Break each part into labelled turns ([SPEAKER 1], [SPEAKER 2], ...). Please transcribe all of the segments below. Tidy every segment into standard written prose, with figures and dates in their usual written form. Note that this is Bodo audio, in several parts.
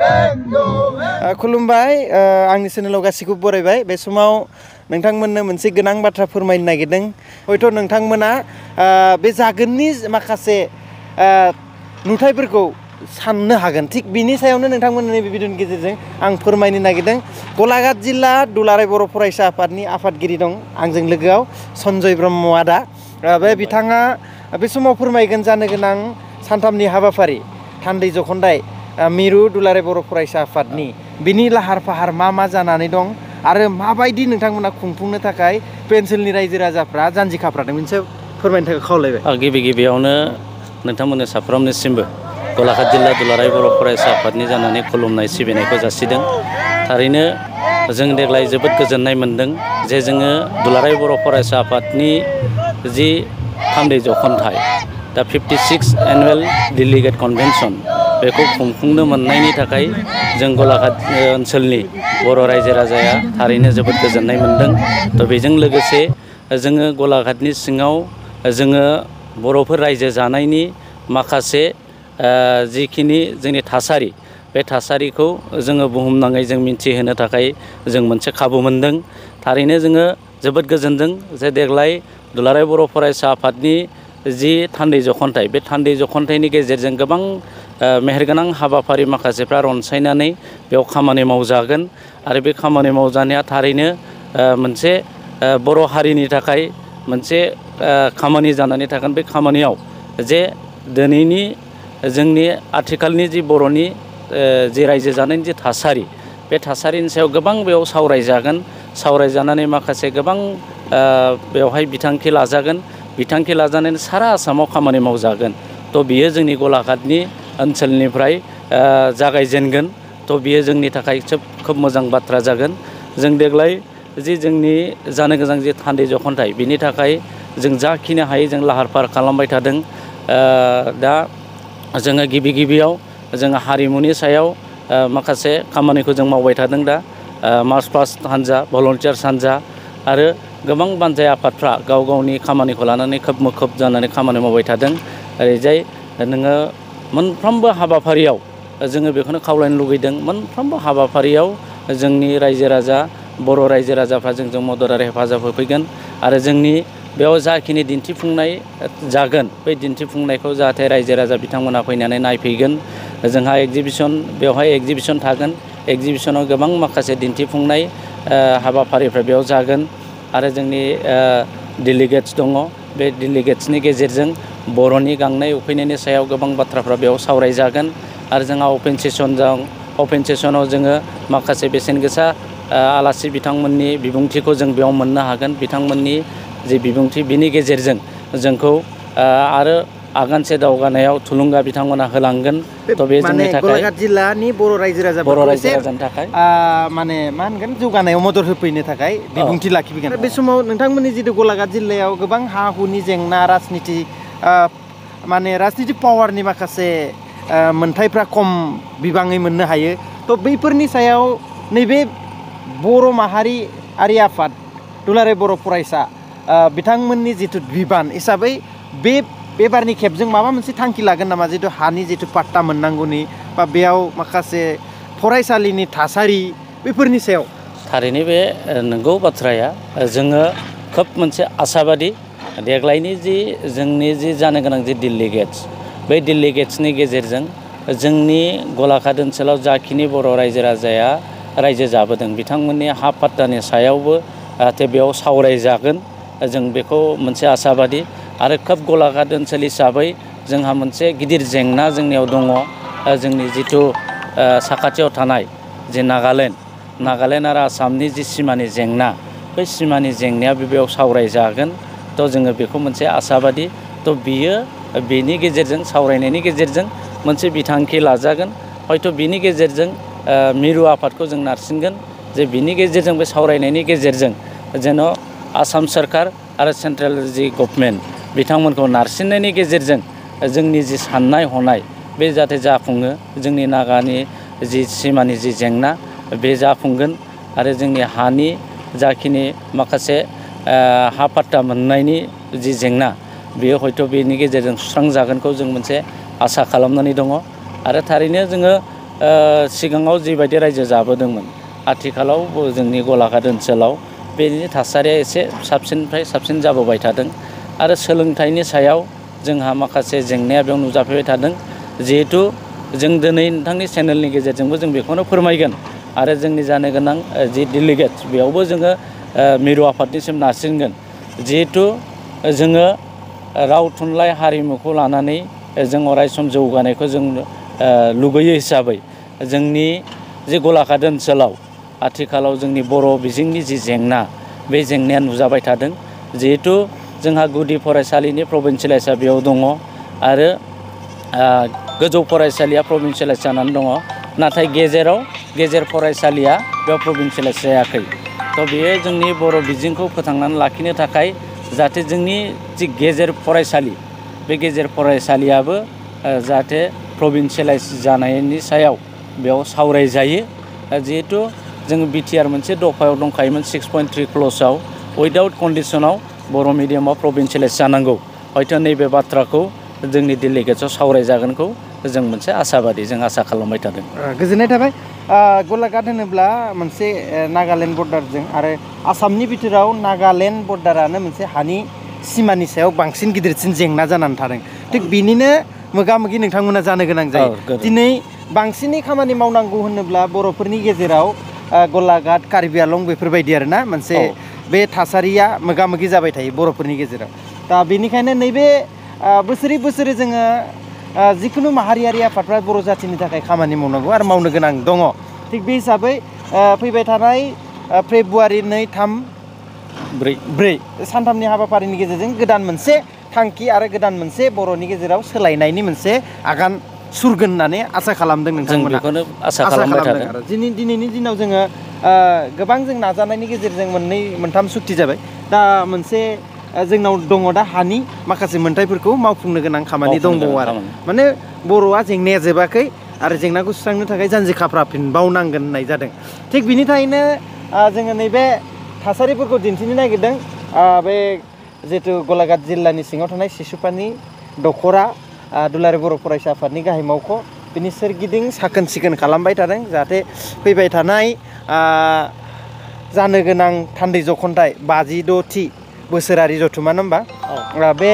[SPEAKER 1] खुलुमबाय आंनि चेनेलाव गासिखौबो बरायबाय बे समाव नोंथांमोननो मोनसे गोनां बाथ्रा फोरमायनो नागिरदों हयथ' नोंथांमोना बे जागोननि माखासे नुथायफोरखौ साननो हागोन थिग बिनि सायावनो नोंथांमोननि बे भिडिअनि गेजेरजों आं फोरमायनो नागिरदों गलाघाट जिल्ला दुलाराय बर' फरायसा आफादनि आफादगिरि दं आंजों लोगोआव सन्जय ब्रह्म आदा बे बिथाङा बे समाव फोरमायगोन जानो गोनां सानथामनि हाबाफारि थान्दै जख'न्दाय मिरु दुलाराय बर' फरायसा आफादनि बिनि लाहार फाहार मा जानानै दं आरो माबायदि नोंथांमोना खुंफुंनो थाखाय बे ओनसोलनि रायजो राजाफ्रा जानजि खाफ्रादों मोनसे फोरमायनो थाखाय खावलायबाय
[SPEAKER 2] गिबियावनो नोंथांमोननो साफ्रोमनिसिमबो गलाघाट जिल्ला दुलाराय बर' फरायसा आफादनि जानानै खुलुमनाय सिबिनायखौ जासिदों थारैनो जों देग्लाय जोबोद गोजोननाय मोन्दों जे जोङो दुलाराय बर' फरायसा आफादनि जि थान्दै जख'न्थाय दा 56 एनुवेल डेलिगेट कनभेनसन बेखौ खुंफुंनो मोननायनि थाखाय जों गलाघाट ओनसोलनि बर' रायजो राजाया थारैनो जोबोद गोजोननाय मोन्दों थ' बेजों लोगोसे जोङो गलाघाटनि सिङाव जोङो बर'फोर रायजो जानायनि माखासे जिखिनि जोंनि थासारि बे थासारिखौ जोङो बुहुमनाङै जों मिन्थिहोनो थाखाय जों मोनसे खाबु मोनदों थारैनो जोङो जोबोद गोजोनदों जे देग्लाय दुलाराय बर' फरायसा आफादनि जि थान्दै जख'न्थाय बे थान्दै जख'न्थायनि गेजेरजों गोबां मेहेरगोनां हाबाफारि माखासेफ्रा रनसायनानै बेयाव खामानि मावजागोन आरो बे खामानि मावजानाया थारैनो मोनसे बर' हारिनि थाखाय मोनसे खामानि जानानै थागोन बे खामानियाव जे दिनैनि जोंनि आथिखालनि जि बर'नि जि रायजो जानायनि जि थासारि बे थासारिनि सायाव गोबां बेयाव सावरायजानानै माखासे गोबां बेवहाय बिथांखि लाजागोन बिथांखि लाजानानै सारा आसामाव खामानि मावजागोन थ' बियो जोंनि गलाघाटनि ओनसोलनिफ्राय जागायजेनगोन थ' बियो जोंनि थाखाय खोब मोजां बाथ्रा जागोन जों देग्लाय जि जोंनि जानो गोनां जि थान्दै जख'न्थाय बिनि थाखाय जों जाखिनि हायो जों लाहार फाहार खालामबाय थादों दा जोङो गिबियाव जोङो हारिमुनि सायाव माखासे खामानिखौ जों मावबाय थादों दा मार्च पास्ट हान्जा भलन्टियार्स हान्जा आरो गोबां बानजाय आफादफ्रा गाव गावनि खामानिखौ लानानै खोब मुखुब जानानै खामानि मावबाय थादों ओरैजाय नोङो मोनफ्रोमबो हाबाफारियाव जोङो बेखौनो खावलायनो लुगैदों मोनफ्रोमबो हाबाफारियाव जोंनि बर' रायजो राजाफ्रा जोंजों मदद आरो हेफाजाब होफैगोन आरो जोंनि बेयाव जाखिनि दिन्थिफुंनाय जागोन बै दिन्थिफुंनायखौ जाहाथे रायजो राजा बिथांमोना फैनानै नायफैगोन जोंहा बेवहाय एगजिबिसन थागोन एगजिबिसनाव गोबां माखासे दिन्थिफुंनाय हाबाफारिफ्रा बेयाव जागोन आरो जोंनि डेलिगेट्स दङ बे डेलिगेट्सनि गेजेरजों बर'नि गांनाय उखैनायनि सायाव गोबां बाथ्राफ्रा बेयाव सावरायजागोन आरो जोंहा अपेन सेसनाव जोङो माखासे बेसेन गोसा आलासि बिथांमोननि बिबुंथिखौ जों बेयाव मोननो हागोन बिथांमोननि जि बिबुंथि बिनि गेजेरजों जोंखौ आरो आगानसे दावगानायाव थुलुंगा बिथांमोना होलांगोन थ' बे जोंनि थाखाय
[SPEAKER 1] गलाघाट जिल्लानि बर' रायजोनि थाखाय माने मा होनगोन जौगानायाव मदद होफैनो थाखाय बिबुंथि लाखिफैगोन बे समाव नोंथांमोननि जितु गलाघाट जिल्लायाव गोबां हा हुनि जेंना राजनिति पावारनि माखासे मोनथायफ्रा खम बिबाङै मोननो हायो थ' बैफोरनि सायाव नैबे बर' माहारियारि आफाद दुलाराय बर' फरायसा बिथांमोननि जितु बिबान हिसाबै बे बारनि खेबजों माबा मोनसे थांखि लागोन नामा जितु हानि जितु पाट्टा मोननांगौनि बा बेयाव माखासे फरायसालिनि थासारि बेफोरनि सायाव
[SPEAKER 2] थारैनो बे नंगौ बाथ्राया जोङो खोब मोनसे आसाबादि देग्लायनि जोंनि जानो गोनां डेलिगेट्स बै डेलिगेट्सनि गेजेरजों जोंनि गलाघाट ओनसोलाव जाखिनि बर' रायजो राजाया रायजो जाबोदों बिथांमोननि हा पाट्टानि सायावबो जाहाथे बेयाव सावरायजागोन जों बेखौ मोनसे आसाबादि आरो खोब गलाघाट ओनसोल हिसाबै जोंहा मोनसे गिदिर जेंना जोंनियाव दङ जोंनि जिथु साखाथियाव थानाय जे नागालेण्ड आरो आसामनि जि सिमानि जेंना बै सिमानि जेंनाया बेयाव सावरायजागोन थ' जोङो बेखौ मोनसे आसाबादि थ' बेनि गेजेरजों सावरायनायनि गेजेरजों मोनसे बिथांखि लाजागोन हयथ' बिनि गेजेरजों मिरु आफादखौ जों नारसिनगोन जे बिनि गेजेरजों बे सावरायनायनि गेजेरजों जेन' आसाम सोरखार आरो सेन्ट्रेल जि गभर्नमेन्ट बिथांमोनखौ नारसिननायनि गेजेरजों जोंनि जि साननाय हनाय बे जाहाथे जाफुङो जोंनि नागानि जि सिमानि जि जेंना बे जाफुंगोन आरो जोंनि हानि जाखिनि माखासे हा पाट्टा मोननायनि जि जेंना बेयो हयथ' बेनि गेजेरजों सुस्रांजागोनखौ जों मोनसे आसा खालामनानै दङ आरो थारैनो जोङो सिगाङाव जिबायदि रायजो जाबोदोंमोन आथिखालाव जोंनि गलाघाट ओनसोलाव बेनि थासारिया एसे साबसिननिफ्राय साबसिन जाबोबाय थादों आरो सोलोंथाइनि सायाव जोंहा माखासे जेंनाया बेयाव नुजाफैबाय थादों जिहेथु जों दिनै नोंथांनि चेनेलनि गेजेरजोंबो जों बेखौनो फोरमायगोन आरो जोंनि जानो गोनां जि डेलिगेट बेयावबो जोङो मिरु आफादनिसिम नारसिनगोन जिहेथु जोङो राव थुनलाइ हारिमुखौ लानानै जों अरायसम जौगानायखौ जों लुगैयो हिसाबै जोंनि जे गलाघाट ओनसोलाव आथिखालाव जोंनि बर' बिजोंनि जि जेंना बे जेंनाया नुजाबाय थादों जिहेथु जोंहा गुदि फरायसालिनि प्रभिन्सियेलाइजआ बेयाव दङ आरो गोजौ फरायसालिया प्रभिन्सियेलाइज जानानै दङ नाथाय गेजेर फरायसालिया बेयाव प्रभिन्सियेलाइज जायाखै थ' बेयो जोंनि बर' बिजोंखौ फोथांनानै लाखिनो थाखाय जाहाथे जोंनि जि गेजेर फरायसालि बे गेजेर फरायसालियाबो जाहाथे प्रभिन्सियेलाइज जानायनि सायाव बेयाव सावरायजायो जिहेथु जों बिटिआर मोनसे दफायाव दंखायोमोन 6.3 क्ल'जआव उइदाउट कन्डिसनाव बर' मिडियामाव प्रभिन्सियेलाइज जानांगौ हयथ' नैबे बाथ्राखौ जोंनि डेलिगेट्सआव सावरायजागोनखौ जों मोनसे आसाबादि जों आसा खालामबाय थादों।
[SPEAKER 1] गोजोननाय थाबाय। गलाघाट होनोब्ला मोनसे नागालेण्ड बर्डारजों आरो आसामनि बिथोराव नागालेण्ड बर्डारानो मोनसे हानि सिमानि सायाव बांसिन गिदिरसिन जेंना जानानै थादों थिग बिनिनो मोगा मोगि नोंथांमोना जानो गोनां जायो दिनै बांसिनै खामानि मावनांगौ होनोब्ला बर'फोरनि गेजेराव गलाघाट कार्बि आलं बेफोरबायदि आरोना मोनसे बे थासारिया मोगा मोगि जाबाय थायो बर'फोरनि गेजेराव दा बेनिखायनो नैबे बोसोरै बोसोरै जोङो जिखुनु माहारियारि आफादफ्रा बर' जाथिनि थाखाय खामानि मावनांगौ आरो मावनो गोनां दङ थिग बे हिसाबै फैबाय थानाय फेब्रुवारि 2, 3, 4 सानथामनि हाबाफारिनि गेजेरजों गोदान मोनसे थांखि आरो गोदान मोनसे बर'नि गेजेराव सोलायनायनि मोनसे आगान सुरगोन होननानै आसा खालामदों नोंथांमोना
[SPEAKER 2] बेखौनो आसा खालामबाय थादों
[SPEAKER 1] आरो दिनैनि दिनाव जोङो गोबां जों नाजानायनि गेजेरजों 2-3 सुक्ति जाबाय दा मोनसे जोंनाव दङ दा हानि माखासे मोनथायफोरखौ मावफुंनो गोनां खामानि दंबावो आरो माने बर'आ जेंनाया जोबाखै आरो जेंनाखौ सुस्रांनो थाखाय जानजि खाफ्राफिनबावनांगोन होननाय जादों थिग बिनि थाखायनो जोङो नैबे थासारिफोरखौ दिन्थिनो नागिरदों बे जिहेतु गलाघाट जिल्लानि सिङाव थानाय सिसुपानि दख'रा दुलाराय बर' फरायसा आफादनि गाहाय मावख' बिनि सोरगिदिं साखोन सिखोन खालामबाय थादों जाहाथे फैबाय थानाय जानो गोनां थान्दै जख'न्थाय 56थि बोसोरारि जथुमा नङा होमबा बे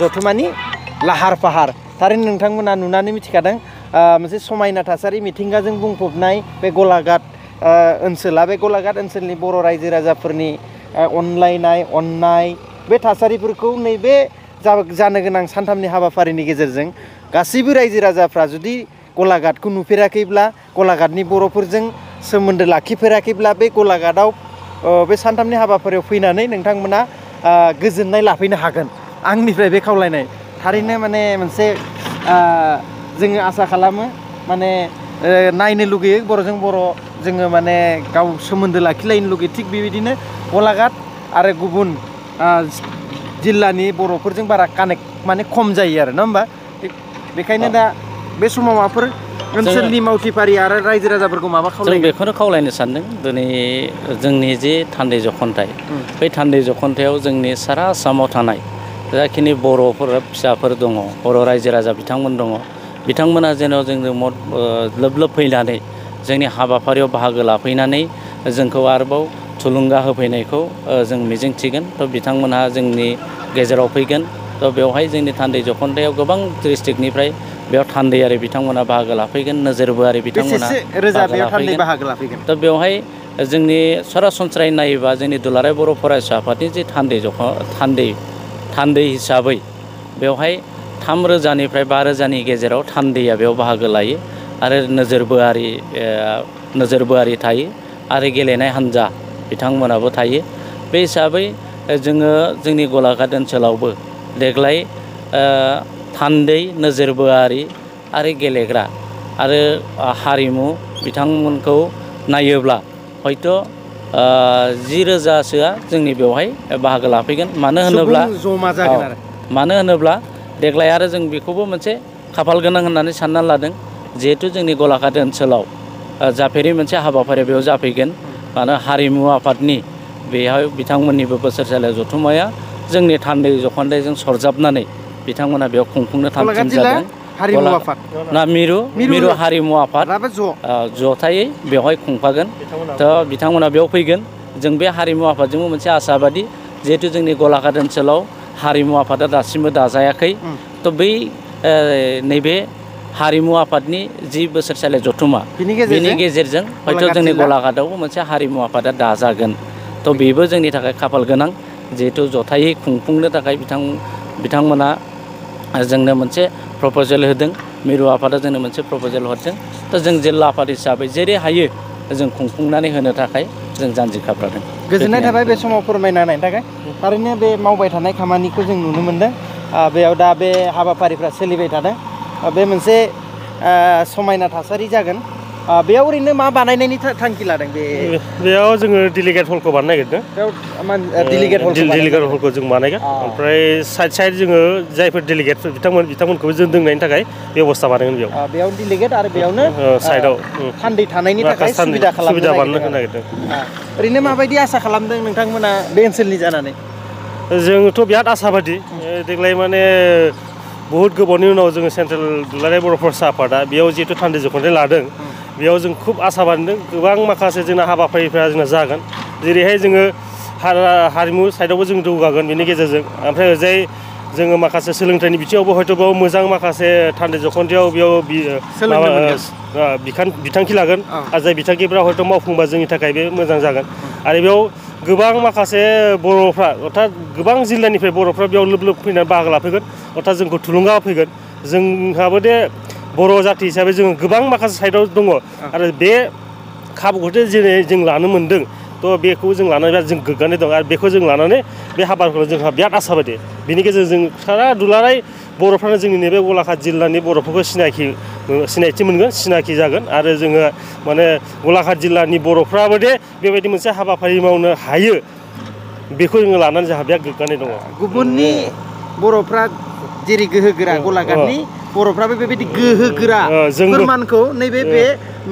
[SPEAKER 1] जथुमानि लाहार फाहार थारैनो नोंथांमोना नुनानै मिथिखादों मोनसे समायना थासारि मिथिंगाजों बुंफबनाय बे गलाघाट ओनसोला बे गलाघाट ओनसोलनि बर' रायजो राजाफोरनि अनलायनाय अननाय बे थासारिफोरखौ नैबे जानो गोनां सानथामनि हाबाफारिनि गेजेरजों गासैबो रायजो राजाफ्रा जुदि गलाघाटखौ नुफेराखैब्ला गलाघाटनि बर'फोरजों सोमोन्दो लाखिफेराखैब्ला बे गलाघाटआव बे सानथामनि हाबाफारियाव फैनानै नोंथांमोना गोजोननाय लाफैनो हागोन आंनिफ्राय बे खावलायनाय थारैनो माने मोनसे जोङो आसा खालामो माने नायनो लुगैयो बर'जों बर' जोङो माने गाव सोमोन्दो लाखिलायनो लुगैयो थिग बेबायदिनो गलाघाट आरो गुबुन जिल्लानि बर'फोरजों बारा कानेक्ट माने खम जायो आरो नङा होमबा बेखायनो दा बे समाव माबाफोर ओनसोलनि मावथिफारि आरो रायजो राजाफोरखौ माबा खावलायो
[SPEAKER 2] जों बेखौनो खावलायनो सानदों दिनै जोंनि जे थान्दै जख'न्थाय बै थान्दै जख'न्थायाव जोंनि सारा आसामाव थानाय जाखिनि बर'फोर फिसाफोर दङ बर' रायजो राजा बिथांमोन दङ बिथांमोना जेन' जोंजों लोब लोब फैनानै जोंनि हाबाफारियाव बाहागो लाफैनानै जोंखौ आरोबाव थुलुंगा होफैनायखौ जों मिजिंथिगोन थ' बिथांमोनहा जोंनि गेजेराव फैगोन थ' बेवहाय जोंनि थान्दै जख'न्थायाव गोबां डिस्ट्रिक्टनिफ्राय बेयाव थान्दैयारि बिथांमोना बाहागो लाफैगोन नोजोरबोआरि बिथांमोना
[SPEAKER 1] बाहागो लाफैगोन
[SPEAKER 2] थ' बेवहाय जोंनि सरासनस्रायै नायोबा जोंनि दुलाराय बर' फरायसा आफादनि जे थान्दै हिसाबै बेवहाय 3,000निफ्राय 5,000नि गेजेराव थान्दैया बेयाव बाहागो लायो आरो नोजोरबोआरि थायो आरो गेलेनाय हान्जा बिथांमोनाबो थायो बे हिसाबै जोङो जोंनि गलाघाट ओनसोलावबो देग्लाय थान्दै नोजोरबोआरि आरो गेलेग्रा आरो हारिमु बिथांमोनखौ नायोब्ला हयथ' 10,000सोआ जोंनि बेवहाय बाहागो लाफैगोन मानो होनोब्ला देग्लाय आरो जों बेखौबो मोनसे खाफाल गोनां होननानै सानना लादों जिहेथु जोंनि गलाघाट ओनसोलाव जाफेरै मोनसे हाबाफारि बेयाव जाफैगोन मानो हारिमु आफादनि बेहाय बिथांमोननिबो बोसोरसालिया जथुम्माया जोंनि थान्दै जख'न्थायजों सरजाबनानै बिथांमोना बेयाव खुंफुंनो थामथिम जादों
[SPEAKER 1] हारिमु आफाद
[SPEAKER 2] ना मिरु हारिमु आफाद जथायै बेवहाय खुंफागोन थ' बिथांमोना बेयाव फैगोन जों बे हारिमु आफादजोंबो मोनसे आसाबादि जिहेथु जोंनि गलाघाट ओनसोलाव हारिमु आफादा दासिमबो दाजायाखै थ' बै नैबे हारिमु आफादनि 10 बोसोरसालि जथुमा बेनि गेजेरजों हयथ' जोंनि गलाघाटआवबो मोनसे हारिमु आफादा दाजागोन थ' बेबो जोंनि थाखाय खाफाल गोनां जिहेथु जथायै खुंफुंनो थाखाय बिथांमोना जोंनो मोनसे प्रप'जेल होदों मिरु आफादा जोंनो मोनसे प्रप'जेल हरदों थ' जों जिल्ला आफाद हिसाबै जेरै हायो जों खुंफुंनानै होनो थाखाय जों जानजि खाफ्रादों।
[SPEAKER 1] गोजोननाय थाबाय बे समाव फोरमायना होनायनि थाखाय थारैनो बे मावबाय थानाय खामानिखौ जों नुनो मोनदों बेयाव दा बे हाबाफारिफ्रा सोलिबाय थादों बे मोनसे समायना थासारि जागोन बेयाव ओरैनो मा बानायनायनि थांखि लादों
[SPEAKER 3] बेयाव जोङो डेलिगेट हलखौ बानायनो नागिरदों
[SPEAKER 1] डेलिगेट
[SPEAKER 3] हलखौ जों बानायगोन ओमफ्राय साइड जोङो जायफोर डेलिगेट बिथांमोनखौबो जों दोननायनि थाखाय बेबस्था बानायगोन बेयाव
[SPEAKER 1] डेलिगेट आरो बेयावनो
[SPEAKER 3] साइडआव
[SPEAKER 1] थान्दै थानायनि थाखाय सुबिदा
[SPEAKER 3] बानायनो नागिरदों
[SPEAKER 1] ओरैनो माबायदि आसा खालामदों नोंथांमोना बे ओनसोलनि जानानै
[SPEAKER 3] जोंथ' बिराद आसाबादि देग्लाय माने बहुत गोबावनि उनाव जोङो सेन्ट्रेल दुलाराय बर' फरायसा आफादा बेयाव जिहेतु थान्दै जख'न्थाय लादों बेयाव जों खुब आसा बान्दों गोबां माखासे जोंना हाबाफारिफ्रा जोंना जागोन जेरैहाय जोङो हारिमु साइडआवबो जों जौगागोन बेनि गेजेरजों ओमफ्राय ओरैजाय जोङो माखासे सोलोंथाइनि बिथिङावबो हयथ' बेयाव मोजां माखासे थान्दै जख'न्थायाव बेयाव बिथांखि लागोन आरो जाय बिथांखिफ्रा हयथ' मावफुंबा जोंनि थाखाय बे मोजां जागोन आरो बेयाव गोबां माखासे बर'फ्रा अर्थात गोबां जिल्लानिफ्राय बर'फ्रा बेयाव लोब लोब फैनानै बाहागो लाफैगोन अर्थात जोंखौ थुलुंगा होफैगोन जोंहाबो दे बर' जाथि हिसाबै जोङो गोबां माखासे साइडआव दङ आरो बे खाबुखौथ' जेरै जों लानो मोन्दों थ' बेखौ जों लानानै जों गोग्गानाय दं आरो बेखौ जों लानानै बे हाबाखौ जोंहा बिराद आसा बायदि बेनि गेजेरजों सारा दुलाराय बर'फ्रानो जोंनि नैबे गलाघाट जिल्लानि बर'फोरखौ सिनायथि मोनगोन सिनाखि जागोन आरो जोङो माने गलाघाट जिल्लानि बर'फ्राबो दे बेबायदि मोनसे हाबाफारि मावनो हायो बेखौ जोङो लानानै जोंहा बिराद गोग्गानाय दङ
[SPEAKER 1] गुबुननि बर'फ्रा जेरै गोहोगोरा गलाघाटनि बर'फ्राबो बेबायदि गोहोगोरा फोरमानखौ नैबे बे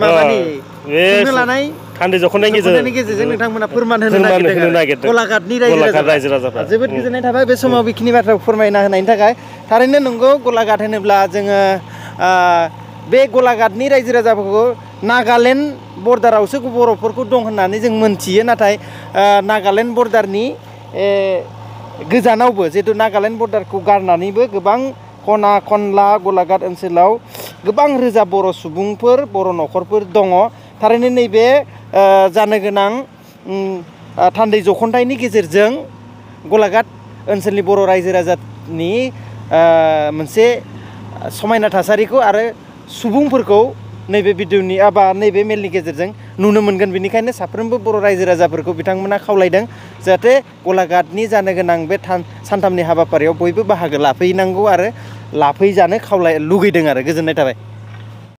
[SPEAKER 1] माबानि खुंनो लानाय
[SPEAKER 3] थान्दै जख'न्थायनि
[SPEAKER 1] गेजेरजों नोंथांमोना फोरमान होनो नागिरदों गलाघाटनि रायजो राजाफ्रा जोबोद गोजोननाय थाबाय बे समाव बेखिनि बाथ्राखौ फोरमायना होनायनि थाखाय थारैनो नंगौ गलाघाट होनोब्ला जोङो बे गलाघाटनि रायजो राजाफोरखौ नागालेण्ड बर्डारावसो बर'फोरखौ दं होननानै जों मोनथियो नाथाय नागालेण्ड बर्डारनि गोजानावबो जिहेतु नागालेण्ड बर्डारखौ गारनानैबो गोबां खना खनला गलाघाट ओनसोलाव गोबां रोजा बर' सुबुंफोर बर' न'खरफोर दङ थारैनो नैबे जानो गोनां थान्दै जख'न्थायनि गेजेरजों गलाघाट ओनसोलनि बर' रायजो राजानि मोनसे समायना थासारिखौ आरो सुबुंफोरखौ नैबे भिडिअनि नैबे मेलनि गेजेरजों नुनो मोनगोन बेनिखायनो साफ्रोमबो बर' रायजो राजाफोरखौ बिथांमोना खावलायदों जाहाथे गलाघाटनि जानो गोनां बे सानथामनि हाबाफारियाव बयबो बाहागो लाफैनांगौ आरो लाफैजानो लुगैदों आरो गोजोननाय थाबाय।